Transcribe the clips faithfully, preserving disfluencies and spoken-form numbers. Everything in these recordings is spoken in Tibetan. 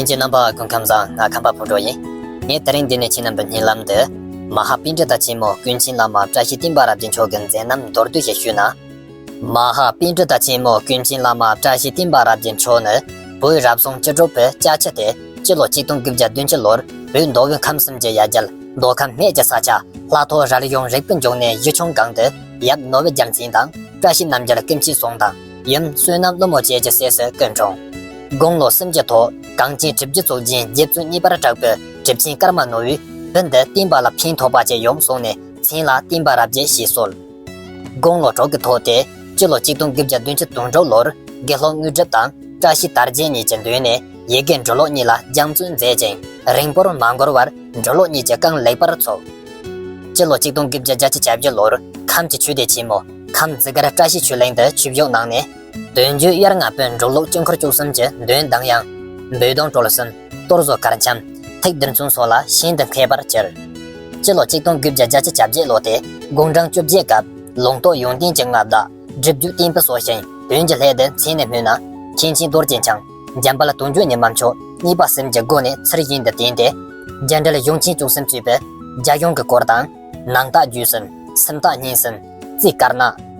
ལྷན་རྒྱས་རྣམ་པ་སྐུ་ཁམས་བཟང་། ང་ཁམས་པ་ཕུན་གྲུབ་ཡིན། ངས་དེ་རིང་འདི་ནས་ཁྱེད་རྣམ་པའི་སྙན་ལམ་དུ། མ་ཧཱ་པཎྜི་ཏ་ཆེན་མོ་ཀུན་མཁྱེན་བླ་མ་བཀྲ་ཤིས་བསྟན་པ་རབ་རྒྱས་མཆོག་གི་མཛད་རྣམ་མདོར་བསྡུས་ཤིག་ཞུས་ན། མ་ཧཱ་པཎྜི་ཏ་ཆེན་མོ་ཀུན་མཁྱེན་བླ་མ་བཀྲ་ཤིས་བསྟན་པ་རབ་རྒྱས་མཆོག་ནི། བོད་རབ་བྱུང་བཅུ་དྲུག་པའི་ལྕགས་ཁྱི་སྟེ། སྤྱི་ལོ་ཆིག་སྟོང་དགུ་བརྒྱ་བདུན་ཅུ་ལོར་བོད་མདོ་དབུས་ཁམས་གསུམ་གྱི་ཡ་གྱལ་མདོ་ཁམས་སྨད་ཀྱི་ས་ཆ་ལྷ་ཐོ་རལ་གཞུང་རིག་པའི་འབྱུང་གནས་གཞི་ཆུང་སྒང་དུ། ཡབ་ནོར་བུ་རྒྱལ་མཚན་དང་བཀྲ་ཤིས་རྣམ་རྒྱལ་ཀུན་མཁྱེན་ཟུང་དང་ཡུམ་བསོད་ནམས་ཀླུ་མོ་བཅས་ཀྱི་སྲས་སུ་སྐུ་འཁྲུངས། དགུང་ལོ་སུམ་ཅུ་ཐོག་གངས་ཅན་གྲུབ་བརྒྱུད་གཙུག་རྒྱན་རྗེ་བཙུན་གཉིས་པར་གྲགས་པའི་གྲུབ་ཆེན་ཀརྨ་ནོར་བུས་བོད་འདི་བསྟན་པ་ལ་ཕན་ཐོགས་པ་ཅིག་ཡོང་གསུངས་ནས་མཚན་ལ་བསྟན་པ་རབ་རྒྱས་ཞེས་གསོལ། དགུང་ལོ་དྲུག་གི་ཐོག་སྟེ། སྤྱི་ལོ་ཆིག་སྟོང་དགུ་བརྒྱ་བདུན་ཅུ་དོན་དྲུག་ལོར་དགེ་སློང་དངོས་གྲུབ་དང་བཀྲ་ཤིས་དར་རྒྱས་གཉིས་ཀྱི་མདུན་ནས་ཡི་གེ་འབྲི་ཀློག་གཉིས་ལ་སྦྱང་བརྩོན་མཛད་ཅིང་། རིང་པོར་མ་འགོར་བར་འབྲི་ཀློག་གཉིས་ཀྱི་རྐང་ལེགས་པར་ཚུགས། སྤྱི་ལོ་ཆིག་སྟོང་དགུ་བརྒྱ་བརྒྱད་ཅུ་གྱ་བརྒྱད་ལོར་ཁམས་ཀྱི་ཆོས་སྡེ་ཆེན་མོ་ཁམས་འཛི་སྒར་བཀྲ་ཤིས་ཆོས་གླིང་དུ་ཆོས་ཞུགས་གནང་ནས། དོན་བརྒྱུད་དབྱར་རྔ་བོད་འབྲོག་གློག་དཀྱིལ་འཁོར་བཅུ་གསུམ་གྱི་འདོན་གདངས་དབྱངས། འབོད་གདངས་གྲོལ་གསུམ། གཏོར་བཟོ་གར་འཆམ། ཐུགས་འདུན་མཚོན་སོགས་ལ་ཤིན་ཏུ་མཁས་པར་གྱུར། སྤྱི་ལོ་ཆིག་སྟོང་དགུ་བརྒྱ་བརྒྱད་ཅུ་གྱ་བརྒྱད་ལོ་སྟེ་དགུང་གྲངས་བཅོ་བརྒྱད་སྐབས་ལུང་རྟོགས་ཡོན་ཏན་གྱི་མངའ་བདག་སྒྲུབ་བརྒྱུད་བསྟན་པའི་སྲོག་ཤིང་དོན་གྱི་ལྷས་དུ་མཚན་ནས་སྨོས་ན། མཁན་ཆེན་རྡོ་རྗེ་འཆང་། འཇམ་དཔལ་དོན་གྲུབ་ཉི་མ་མཆོག་གཉིས་པ་གསུམ་གྱི་སྒོ་ནས་ཚུལ་བཞིན་དུ་བསྟེན་ཏེ། རྒྱ་འགྲེལ་གཞུང་ཆེན་བཅུ་གསུམ་གཙོས་པའི་རྒྱ་གཞུང་གི་སྐོར་དང་། ནང་རྟགས་བརྗོད་གསུམ། སུམ་རྟགས་བསྙེན་གསུམ། རྩིས་དཀར་ནག།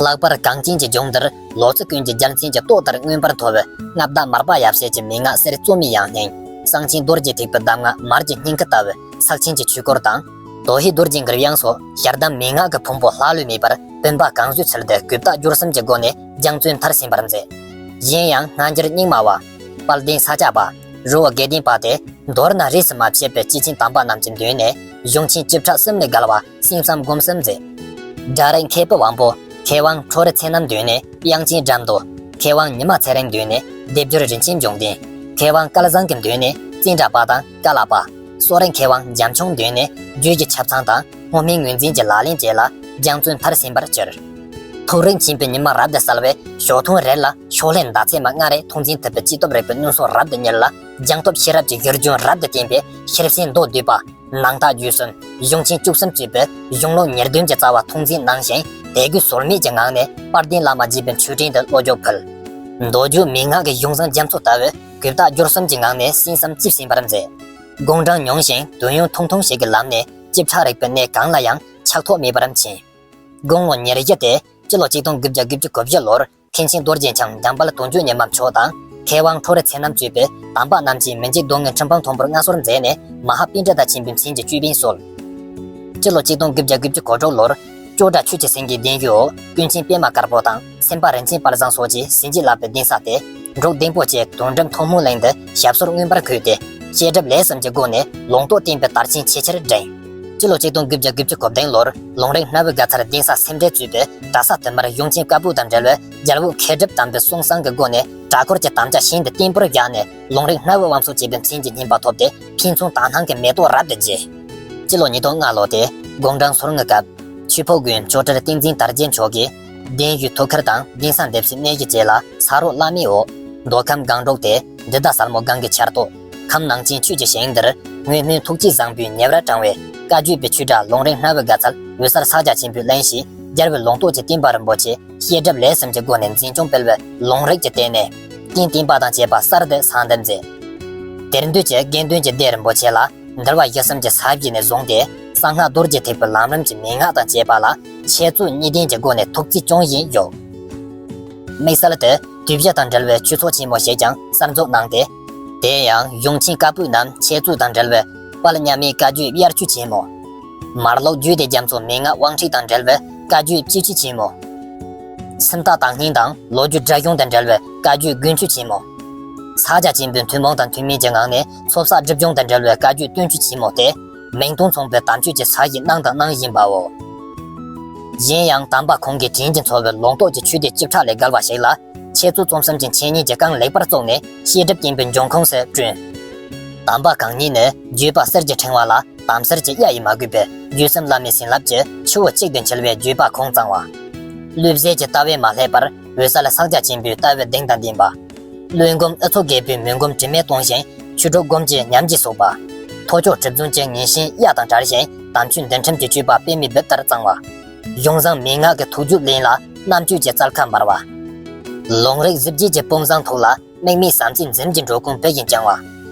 ལྷག་པར་གངས་ཅན་གྱི་ལྗོངས་འདིར་ལོ་ཙཱ་ཀུན་གྱི་རྒྱལ་མཚན་གྱི་ཏོག་ལྟར་མངོན་པར་མཐོ་བའི་མངའ་བདག་མར་པ་ཡབ་སྲས་ཀྱི་མན་ངག་གསེར་བཙོ་མའི་ཡང་སྙིང་། གསང་ཆེན་རྡོ་རྗེ་ཐེག་པའི་གདམས་ངག་མར་གྱི་སྙིང་ཁུ་ལྟ་བུའི་ཕྱག་ཆེན་གྱི་ཆོས་སྐོར་དང་། དོ་ཤལ་རྡོ་རྗེ་མགུལ་དབྱངས་སོགས་ཞལ་གདམས་མན་ངག་གི་ཕུང་པོ་ལྷག་ལུས་མེད་པར་བུམ་པ་གང་བཟོས་ཚུལ་དུ་གུ་བཏགས་བསྒྱུར་གསུམ་གྱི་སྒོ་ནས་སྦྱང་བརྩོན་མཐར་ཕྱིན་པར་མཛད། གཞན་ཡང་སྔ་འགྱུར་རྙིང་མ་བ། དཔལ་ལྡན་ས་སྐྱ་པ། རི་བོ་དགེ་ལྡན་པ་སྟེ། མདོར་ན་རིས་སུ་མ་ཆད་པའི་སྐྱེས་ཆེན་དམ་པ་རྣམས་ཀྱི་མདུན་ནས་གཞུང་ཆེན་བཅུ་ཕྲག་གསུམ་ལས་བརྒལ་བ་གསན་བསམ་སྒོམ་གསུམ་མཛད། སྒྲ་རིག་མཁས་པའི་དབང་པོ་མཁས་དབང་ཁྲོ་རུ་ཚེ་རྣམ་མདུན་ནས་དབྱངས་ཅན་སྒྲ་མདོ། མཁས་དབང་ཉི་མ་ཚེ་རིང་མདུན་ནས་སྡེབ་སྦྱོར་རིན་ཆེན་འབྱུང་ལྡན། མཁས་དབང་སྐལ་བཟང་གི་མདུན་ནས་བཙན་སྒྲ་པ་དང་ཀ་ལ་པ། གསོ་རིག་མཁས་དབང་འཇམ་ཆུང་མདུན་ནས་རྒྱུད་ཀྱི་ཆབ་ཚང་དང་སྔོ་སྨན་ངོས་འཛིན་གྱི་ལག་ལེན་བཅས་ལ་སྦྱང་བརྩོན་མཐར་ཕྱིན་པར་གྱུར། ཐུགས་རིག་ཆེན་པོའི་ཉི་མ་རབ་ཏུ་གསལ་བས་ཞོ་འཐུང་རེ་ལ་ཕྱོགས་ལས་མདའ་ཚད་མ་ལྔ་རེ་ཐུགས་འཛིན་ཐུབ་པའི་སྐྱེས་སྟོབས་རིག་པའི་སྣུམ་སོགས་རབ་ཏུ་མྱུར་ལ། སྦྱངས་སྟོབས་ཤེས་རབ་ཀྱི་གཡུར་ལྗོངས་རབ་ཏུ་བརྟན་པས་ཤེར་ཕྱིན་མདོ་སྡུད་པ། ནང་རྟགས་བརྗོད་གསུམ། གཞུང་ཆེན་བཅུ་གསུམ་གཙོས་པའི་གཞུང་ལུགས་ཉེར་བདུན་གྱི་རྩ་བ་ཐུགས་འཛིན་གནང་ཞིང་དད་གུས་ཟོལ་མེད་ཀྱི་ངང་ནས་དཔལ་ལྡན་བླ་མ་དགྱེས་པའི་མཆོད་སྤྲིན་དུ་བློ་སྦྱོར་ཕུལ། མདོ་རྒྱུད་མན་ངག་གི་གཞུང་བཟང་རྒྱ་མཚོ་ལྟ་བུའི་གུ་བཏགས་བསྒྱུར་གསུམ་གྱི་ངང་ནས་གསན་བསམ་ཅི་ཕྱིན་པར་མཛད། དགུང་གྲངས་ཉུང་ཞིང་དོན་ཡོད་ཐུང་ཐུང་ཞིག་གི་ལམ་ནས་ལྕེ་ཕྲ་རིག་པའི་གནས་གང་ལ་ཡང་ཆགས་ཐོགས་མེད་པར་མཁྱེན། དགུང་ལོ་ཉེར་བཞི་སྟེ་སྤྱི་ལོ་ཆིག་སྟོང་དགུ་བརྒྱ་དགུ་བཅུ་གོ་བཞི་ལོར་མཁན་ཆེན་རྡོ་རྗེ་འཆང་འཇམ་དཔལ་དོན་གྲུབ་ཉི་མ་མཆོག་དང་མཁས་དབང་ཁྲོ་རུ་ཚེ་རྣམ་གཙོས་པའི་དམ་པ་རྣམས་ཀྱིས་མི་འཇིགས་གདོང་ལྔའི་ཁྲི་འཕང་མཐོན་པོར་མངའ་གསོལ་མཛད་ནས་མ་ཧཱ་པཎྜི་ཏ་ཆེན་པོའི་མཚན་གྱི་ཅོད་པན་གསོལ། སྤྱི་ལོ་ཆིག་སྟོང་དགུ་བརྒྱ་དགུ་བཅུ་གོ་དྲུག་ལོར་ཅོག་སྒྲ་ཆོས་ཀྱི་སེང་གེའི་གདན་ཞུའོ་ཀུན་མཁྱེན་པད་མ་དཀར་པོ་དང་སེམས་དཔའ་རིན་ཆེན་དཔལ་བཟང་སོགས་ཀྱིས་ཟིན་བྲིས་བསླབ་པའི་གདན་ས་སྟེ། འབྲུག་སྡིངས་པོ་བཅས་དོན་གྲུབ་ཐོན་མོའི་གླིང་དུ་ཞབས་སོར་མངོན་པར་བསྐུལ་ཏེ། བཤད་སྒྲུབ་ལས་གསུམ་གྱི་སྒོ་ནས་ལུང་རྟོགས་བསྟན་པའི་དར་ཆེན་ཆེས་ཆེར་བསྒྲེངས། སྤྱི་ལོ་ཆིག་སྟོང་དགུ་བརྒྱ་དགུ་བཅུ་གོ་བདུན་ལོར་ལུང་རིགས་སྣ་བོའི་དགའ་ཚལ་གདན་ས་སེ་འབྲས་གཙོས་པའི་གྲྭ་ས་དུ་མར་གཞུང་ཆེན་བཀའ་པོད་དང་འབྲེལ་བའི་རྒྱལ་པོ་མཁས་གྲུབ་དམ་པའི་གསུང་གསན་གྱི་སྒོ་ནས་གྲྭ་སྐོར་གྱི་དམ་བཅའ་ཤིན་ཏུ་བརྟན་པོར་བཞག་ནས་ལུང་རིགས་སྣ་བོའི་དབང་ཕྱུག་ཅེས་པའི་མཚན་གྱི་སྙན་པ་ཐོབ་སྟེ་ཕུན་ཚོགས་དག་སྣང་གི་མེ་ཏོག་རབ་ཏུ་རྒྱས། སྤྱི་ལོ་ཉིས་སྟོང་ལྔ་ལོ་སྟེ་དགུང་གྲངས་སོ་ལྔའི་སྐབས། ཆོས་འཕགས་དགོན་ཇོ་ཊར་བསྟན་འཛིན་དར་རྒྱས་མཆོག་གིས་གདན་ཞུའི་ཐུགས་ཁུར་དང་གདན་ས་འདེབས་སའི་གནས་གཞི་བཅས་ལ་ས་རོགས་བླ་མའི་འོག་མདོ་ཁམས་སྒང་དྲུག་སྟེ་འདི་ཟླ་གསལ་མོ་སྒང་གི་ཆར་གཏོགས་ཁམས་ནང་ཆེན་ཆོས་ཀྱི་ཞིང་འདིར་སྔོན་སྨོན་ཐུགས་བསྐྱེད་བཟང་པོའི་ཉེ་བར་དྲངས་པའི་བཀའ་བརྒྱུད་པའི་ཆོས་གྲྭ་ལུང་རིགས་སྣ་བོའི་དགའ་ཚལ་འོད་གསལ་ཕྱག་རྒྱ་ཆེན་པོའི་གླིང་ཞེས་རྒྱལ་བའི་ལུང་རྟོགས་ཀྱི་བསྟན་པ་རིན་པོ་ཆེ་བཤད་སྒྲུབ་ལས་གསུམ་གྱི་སྒོ་ནས་འཛིན་སྐྱོང་སྤེལ་བའི་ལུང་རིགས་ཀྱི་ལྟེ་གནས་རྟེན་བརྟེན་པ་དང་བཅས་པ་གསར་དུ་གསར་འདེབས་མཛད། དེར་འདུས་ཀྱི་དགེ་འདུན་གྱི་སྡེ་རིན་པོ་ཆེ་ལ། འདུལ་བ་བཞི་གསུམ་གྱི་ས་གཞི་ནས་བཟུང་སྟེ་གསང་སྔགས་རྡོ་རྗེ་ཐེག་པའི་ལམ་རིམ་གྱི་མན་ངག་དང་བཅས་པ་ལ་འཆད་རྩོད་གཉིས་ལྡན་གྱི་སྒོ་ནས་ཐུགས་བརྩེ་སྐྱོང་བཞིན་ཡོད། དམིགས་བསལ་དུ་དུས་བཞི་དང་འབྲེལ་བའི་ཆོས་ཚོགས་ཆེན་མོ་ཞིག་ཀྱང་གསར་འཛུགས་གནང་སྟེ། དེ་ཡང་གཞུང་ཆེན་བཀའ་པོད་རྣམས་འཆད་རྩོད་དང་འབྲེལ་བའི་དཔལ་མཉམ་མེད་བཀའ་བརྒྱུད་དབྱར་ཆོས་ཆེན་མོ། མར་ལོག་རྒྱུད་སྡེ་རྒྱ་མཚོ་མན་ངག་དབང་ཁྲིད་དང་འབྲེལ་བའི་བཀའ་བརྒྱུད་དཔྱིས་ཆོས་ཆེན་མོ། སུམ་རྟགས་དག་སྙིང་དང་ལོ་རྒྱུས་སྒྲ་གཞུང་དང་འབྲེལ་བའི་བཀའ་བརྒྱུད་དགུན་ཆོས་ཆེན་མོ། ཕྱག་རྒྱ་ཆེན་པོའི་ཐུན་མོང་དང་ཐུན་མིན་གྱི་ངང་ནས་ཚོགས་བསགས་སྒྲིབ་སྦྱོང་དང་འབྲེལ་བའི་བཀའ་བརྒྱུད་སྟོན་ཆོས་ཆེན་མོ་སྟེ། མིང་སྟོང་མཚུངས་པའི་དམ་ཆོས་ཀྱི་ས་གཞི་གནང་དང་གནང་བཞིན་པའོ། གཞན་ཡང་དམ་པ་ཁོང་གིས་དྲིན་གྱིས་འཚོ་བའི་ལུང་རྟོགས་ཀྱི་ཆོས་སྡེ་བཅུ་ཕྲག་ལས་བརྒལ་བ་ཞིག་ལ། འཆད་རྩོད་རྩོམ་གསུམ་གྱི་འཆད་ཉན་གྱི་རྐང་ལེགས་པར་བཙུགས་ནས་བཤད་སྒྲུབ་བསྟན་པའི་འབྱུང་ཁུངས་སུ་བསྐྲུན། དམ་པ་གང་ཉིད་ནི་བརྗོད་པ་གསེར་གྱི་ཕྲེང་བ་ལ། དམ་གསེར་གྱི་གཡའ་ཡིས་མ་གོས་པའི་བརྗོད་གསུམ་བླ་མའི་བྱིན་རླབས་ཀྱིས་ཆུ་བོ་གཅིག་ཏུ་འཁྱིལ་བའི་བརྗོད་པ་ཁུངས་གཙང་བ། བློས་བྱས་ཀྱི་ལྟ་བས་མ་བསླད་པར་འོད་གསལ་ཕྱག་རྒྱ་ཆེན་པོའི་ལྟ་བའི་གདེང་དང་ལྡན་པ། བློན་སྒོམ་ཨུ་ཚུགས་རྒད་པོའི་མོས་སྒོམ་དྲི་མས་གཏོང་ཞིང་ཆོས་དྲུག་སྒོམ་གྱི་ཉམས་ཀྱིས་སོགས་པ། ཐོ་ཅོ་གྲུབ་རྫོང་གི་ངེས་ཤེས་གཡའ་དང་བྲལ་ཞིང་དམ་ཆོས་འདུལ་ཁྲིམས་ཀྱི་སྤྱོད་པ་དཔེ་མེད་འབུབ་ལྟར་གཙང་བ། གཞུང་བཟང་མན་ངག་གི་ཐུགས་རྒྱུད་བརླན་ལ་རྣམ་དཔྱོད་ཀྱི་རྩལ་ཁ་འབར་བ། ལུང་རིགས་གཟི་བརྗིད་ཀྱི་སྤུངས་བཟང་ཐུགས་ལ། དམིགས་མེད་བྱམས་བརྩེའི་འཛུམ་གྱིས་འགྲོ་ཀུན་བུ་བཞིན་བསྐྱང་བ།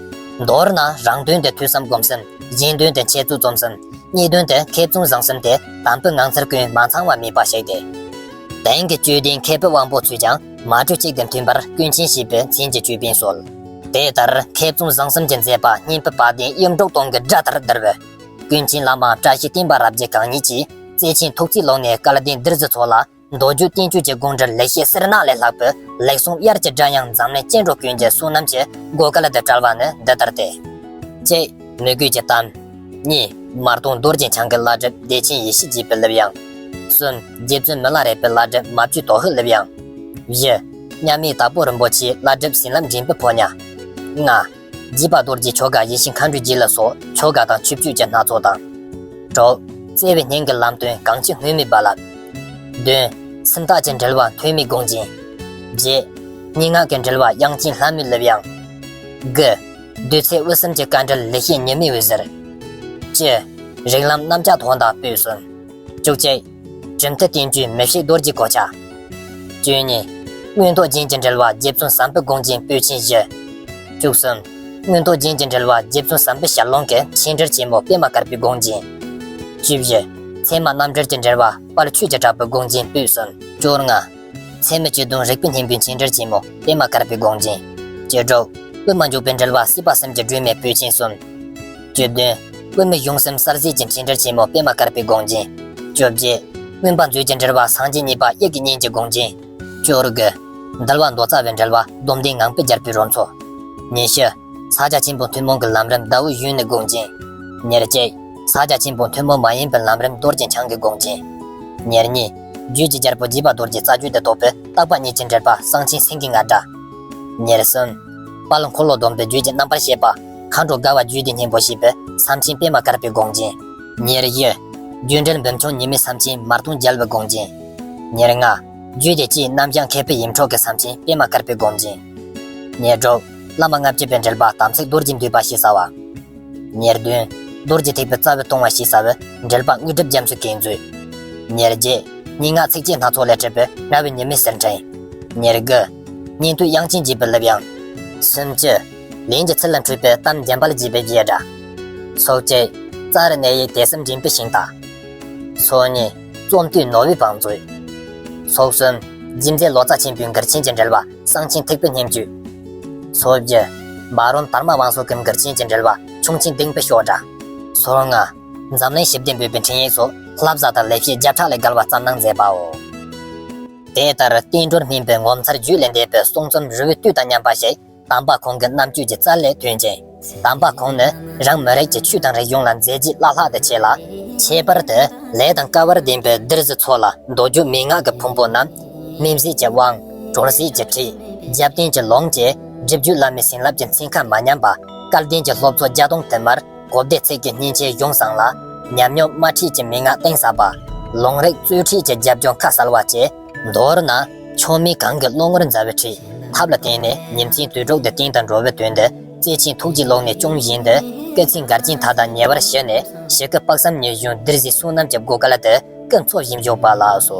མདོར་ན་རང་དོན་དེ་ཐོས་བསམ་སྒོམ་གསུམ། གཞན་དོན་དེ་འཆད་རྩོད་རྩོམ་གསུམ། གཉིས་དོན་དེ་མཁས་བཙུན་བཟང་གསུམ་སྟེ། དམ་པའི་ངང་ཚུལ་ཀུན་མ་ཚང་བ་མེད་པ་ཞིག་སྟེ། དེང་གི་དཔྱོད་ལྡན་མཁས་པའི་དབང་པོ་ཚོས་ཀྱང་མ་གྲོས་གཅིག་ཏུ་མཐུན་པར་ཀུན་མཁྱེན་ཞེས་པའི་མཚན་གྱི་ཅོད་པན་གསོལ། དེ་ལྟར་མཁས་བཙུན་བཟང་གསུམ་གྱི་མཛད་པ་སྙན་པའི་བ་དན་གཡུ་འབྲུག་སྟོང་གི་སྒྲ་ལྟར་བསྡུར་བའི་ཀུན་མཁྱེན་བླ་མ་བཀྲ་ཤིས་བསྟན་པ་རབ་རྒྱས་གང་ཉིད་ཀྱིས་བརྩེ་ཆེན་ཐུགས་བརྩེའི་ཀློང་ནས་སྐལ་ལྡན་བདུད་རྩི་མཚོ་ལ། མདོ་རྒྱུད་བསྟན་བཅོས་ཀྱི་དགོངས་འགྲེལ་ལེགས་བཤད་གསེར་ནག་ལས་ལྷག་པའི་ལེགས་གསུང་དབྱར་གྱི་སྒྲ་དབྱངས་འཛམ་གླིང་སྐྱེ་འགྲོ་ཀུན་གྱི་བསོད་ནམས་ཀྱི་བགོ་སྐལ་དུ་བཀྲལ་བ་ནི་འདི་ལྟར་ཏེ། གཅིག་མོས་གུས་ཀྱི་གཏམ། གཉིས་མར་དོང་རྡོ་རྗེ་འཆང་གི་བླ་སྒྲུབ་བདེ་ཆེན་ཡེ་ཤེས་ཀྱི་བུ་ལེབ་ཡང་། གསུམ་རྗེ་བཙུན་མི་ལ་རས་པའི་བླ་སྒྲུབ་མ་བཅོས་དོ་ཤལ་ལེབ་ཡང་། བཞི་མཉམ་མེད་དྭགས་པོ་རིན་པོ་ཆེའི་བླ་སྒྲུབ་ཟིན་ལམ་འདྲེན་པའི་ཕོ་ཉ། ལྔ་རྗེ་དཔལ་རྡོ་རྗེ་ཆོ་ག་ཡེ་ཤེས་མཁའ་འགྲོའི་རྗེ་ལ་སོགས་ཆོ་ག་དང་ཆོས་སྤྱོད་ཀྱི་སྣ་ཚོགས་དང་། དྲུག་བརྩེ་བའི་སྙིང་གི་ལམ་སྟོན་གང་ཆེ་སྔོན་མེད་རྦ་རླབས། བདུན་སུམ་རྟགས་ཀྱི་འགྲེལ་བ་ཐོན་མིའི་དགོངས་རྒྱན། བརྒྱད་སྙན་ངག་གི་འགྲེལ་བ་དབྱངས་ཅན་ལྷ་མོའི་ལེབ་ཡང་། དགུ་བདུད་རྩི་དབུ་གསུམ་གྱི་དཀའ་འགྲེལ་ལེགས་བཤད་ཉི་མའི་འོད་ཟེར། བཅུ་རིགས་ལམ་རྣམ་བཅའ་དོན་དག་པོད་གསུམ། བཅུ་གཅིག་གྲུབ་མཐའ་བསྟན་བཅོས་མི་ཕྱེད་རྡོ་རྗེའི་གོ་ཆ། བཅུ་གཉིས། མངོན་རྟོགས་རྒྱན་གྱི་འགྲེལ་བ་རྗེ་བཙུན་བསམ་པའི་དགོངས་རྒྱན་པོད་ཆེན་བཞི། བཅུ་གསུམ། མངོན་རྟོགས་རྒྱན་གྱི་འགྲེལ་བ་རྗེ་བཙུན་བསམ་པའི་ཞལ་ལུང་གི་མཆན་འགྲེལ་ཆེན་མོ་པད་མ་དཀར་པོའི་དགོངས་རྒྱན། བཅུ་བཞི། ཚད་མ་རྣམ་འགྲེལ་གྱི་འགྲེལ་བ་དཔལ་ཆོས་ཀྱི་གྲགས་པའི་དགོངས་རྒྱན་པོད་གསུམ། བཅོ་ལྔ། ཚད་མའི་སྤྱི་དོན་རིགས་པའི་སྙིང་པོའི་མཆན་འགྲེལ་ཆེན་མོ་པད་མ་དཀར་པོའི་དགོངས་རྒྱན། བཅུ་དྲུག། དབུ་མ་འཇུག་པའི་འགྲེལ་བ་སྲིད་པ་གསུམ་གྱི་སྒྲོན་མེ་པོད་ཆེན་གསུམ། བཅུ་བདུན། དབུ་མའི་གཞུང་གསུམ་གསལ་བྱེད་ཀྱི་མཆན་འགྲེལ་ཆེན་མོ་པད་མ་དཀར་པོའི་དགོངས་རྒྱན། བཅུ་བརྒྱད། མངོན་པ་མཛོད་ཀྱི་འགྲེལ་བ་སངས་རྒྱས་གཉིས་པ་ཡི་གེ་བསྙེན་གྱི་དགོངས་རྒྱན། བཅུ་དགུ། འདུལ་བ་མདོ་རྩ་བའི་འགྲེལ་བ་སྡོམ་ལྡན་ངང་པའི་རྒྱལ་པོའི་རོལ་མཚོ། ཉེར་བཞི། ས་སྐྱ་ཆེན་པོ་ཐུན་མོང་གི་ལམ་རིམ་ཟླ་འོད་གཞོན་ནུའི་དགོངས་རྒྱན། ཉེར་གཅིག། ས་སྐྱ་ཆེན་པོ་ཐུན་མོང་མ་ཡིན་པའི་ལམ་རིམ་རྡོ་རྗེ་འཆང་གི་དགོངས་རྒྱན། ཉེར་གཉིས། རྒྱུད་ཀྱི་རྒྱལ་པོ་རྗེ་དཔལ་རྡོ་རྗེ་རྩ་རྒྱུད་དུ་གཏོགས་པའི་བརྟག་པ་གཉིས་ཀྱི་འགྲེལ་པ་གསང་ཆེན་སེང་གེའི་རྔ་སྒྲ། ཉེར་གསུམ། དཔལ་འཁོར་ལོ་སྡོམ་པའི་རྒྱུད་ཀྱི་རྣམ་པར་བཤད་པ་མཁའ་འགྲོ་དགའ་བ་རྒྱུད་སྡེ་སྙིང་པོ་ཞེས་པའི་མཚམས་ཆེན་པད་མ་དཀར་པོའི་དགོངས་རྒྱན། ཉེར་བཞི། རྒྱུད་འགྲེལ་འབུམ་ཆུང་ཉི་མའི་མཚམས་ཆེན་མར་དོང་རྒྱལ་བའི་དགོངས་རྒྱན། ཉེར་ལྔ། རྒྱུད་སྡེ་སྤྱིའི་རྣམ་བྱང་མཁས་པའི་ཡིད་འཕྲོག་གི་མཚམས་ཆེན་པད་མ་དཀར་པོའི་དགོངས་རྒྱན། ཉེར་དྲུག། བླ་མ་ལྔ་བཅུ་པའི་འགྲེལ་པ་དམ་ཚིག་རྡོ་རྗེ་འདུས་པ་ཞེས་བྱ་བ། ཉེར་བདུན། རྡོ་རྗེ་ཐེག་པའི་རྩ་བའི་ལྟུང་བ་ཞེས་བྱ་བའི་འགྲེལ་པ་དངོས་གྲུབ་རྒྱ་མཚོའི་གདམས་མཛོད། ཉེར་བརྒྱད། སྙན་ངག་ཚིགས་བཅད་སྣ་ཚོགས་ལས་གྲུབ་པའི་རྔ་བོའི་ཉི་མའི་ཟེར་འཕྲེང་། ཉེར་དགུ། ཉན་ཐོས་དབྱངས་ཅན་རྒྱས་པའི་ལེབ་ཡང་། སུམ་ཅུ། ལན་གྱི་ཚུལ་ལ་འཕྲོས་པའི་གཏམ་འཇམ་དཔལ་དགྱེས་པའི་རྒྱས་སྒྲ། སོ་གཅིག། རྩ་རུ་གནས་ཡིག་དེ་གསུམ་འདྲེན་པའི་ཤིང་རྟ། སོ་གཉིས། རྩོམ་དུས་ནོར་བུའི་བང་མཛོད། སོ་གསུམ། རྗེ་མཛད་ལོ་ཙཱ་ཆེན་པོའི་མགུར་ཆེན་གྱི་འགྲེལ་བ་གསང་ཆེན་ཐེག་པའི་སྙན་བརྒྱུད། སོ་བཞི། འབའ་རོམ་དར་མ་བང་སོ་གི་མགུར་ཆེན་གྱི་འགྲེལ་བ་ཁྱུང་ཆེན་ལྡེམ་པའི་ཤོག་སྒྲ། སོ་ལྔ། འཛམ་གླིང་ཞི་བདེ་འབོད་པའི་འཕྲིན་ཡིག་སོགས་བསླབ་བྱ་དང་ལེགས་བཤད་བརྒྱ་ཕྲག་ལས་བརྒལ་བ་བརྩམས་གནང་མཛད་པའོ། དེ་ལྟར་བསྟན་འགྲོར་སྨིན་པའི་ངོ་མཚར་རྒྱུད་ལས་འདས་པའི་གསུང་རྩོམ་རི་བོའི་གཏེར་དང་མཉམ་པ་ཞིག་དམ་པ་ཁོང་གི་རྣམ་དཔྱོད་ཀྱི་རྩལ་ལས་ཐོན་ཅིང་། དམ་པ་ཁོང་ནི་རང་མི་རིགས་ཀྱི་ཆོས་དང་རིག་གཞུང་ལ་མཛད་རྗེས་བླ་ལྷག་ཏུ་ཆེ་ལ། ཁྱད་པར་དུ་ལས་དང་སྐལ་བར་ལྡན་པའི་བདུད་རྩི་མཚོ་ལ་མདོ་རྒྱུད་མན་ངག་གི་ཕུང་པོ་རྣམས་མིང་གཟུགས་ཀྱི་དབང་། གྲོལ་ཟས་ཀྱི་ཁྲིད། རྒྱབ་རྟེན་གྱི་ལུང་བཅས་སྒྲུབ་བརྒྱུད་བླ་མའི་བྱིན་རླབས་ཀྱི་མཚན་ཁ་མ་ཉམས་པ་སྐལ་ལྡན་གྱི་སློབ་ཚོགས་བརྒྱ་སྟོང་དུ་མར་གོ་བདེ་ཚིག་གི་སྙན་ཆེན་གཞུང་བཟང་ལ་ཉམས་མྱོང་དམར་ཁྲིད་ཀྱི་མན་ངག་གཏིང་ཟབ་པ། ལུང་རིགས་རྩོལ་ཁྲིད་ཀྱི་རྒྱབ་ལྗོངས་ཁ་གསལ་བ་བཅས། མདོར་ན། མཆོག་དམན་གང་གི་བློ་ངོར་མཛའ་བའི་ཁྲིད་ཐབས་ལ་བརྟེན་ནས་ཉིན་མཚན་དུས་དྲུག་ཏུ་བསྟན་དང་འགྲོ་བའི་དོན་དུ་བརྩེ་ཆེན་ཐུགས་ཀྱི་ཀློང་ནས་སྐྱོང་བཞིན་དུ་སྐུ་ཚེ་འགལ་རྐྱེན་མཐའ་དག་ཉེ་བར་ཞི་ནས་ཞི་ཁའི་དཔག་བསམ་ཉི་གཞོན་བདུད་རྩིའི་བསོད་ནམས་ཀྱི་བགོ་སྐལ་དུ་ཀུན་འཚོ་བཞིན་བཞུགས་པ་ལགས་སོ།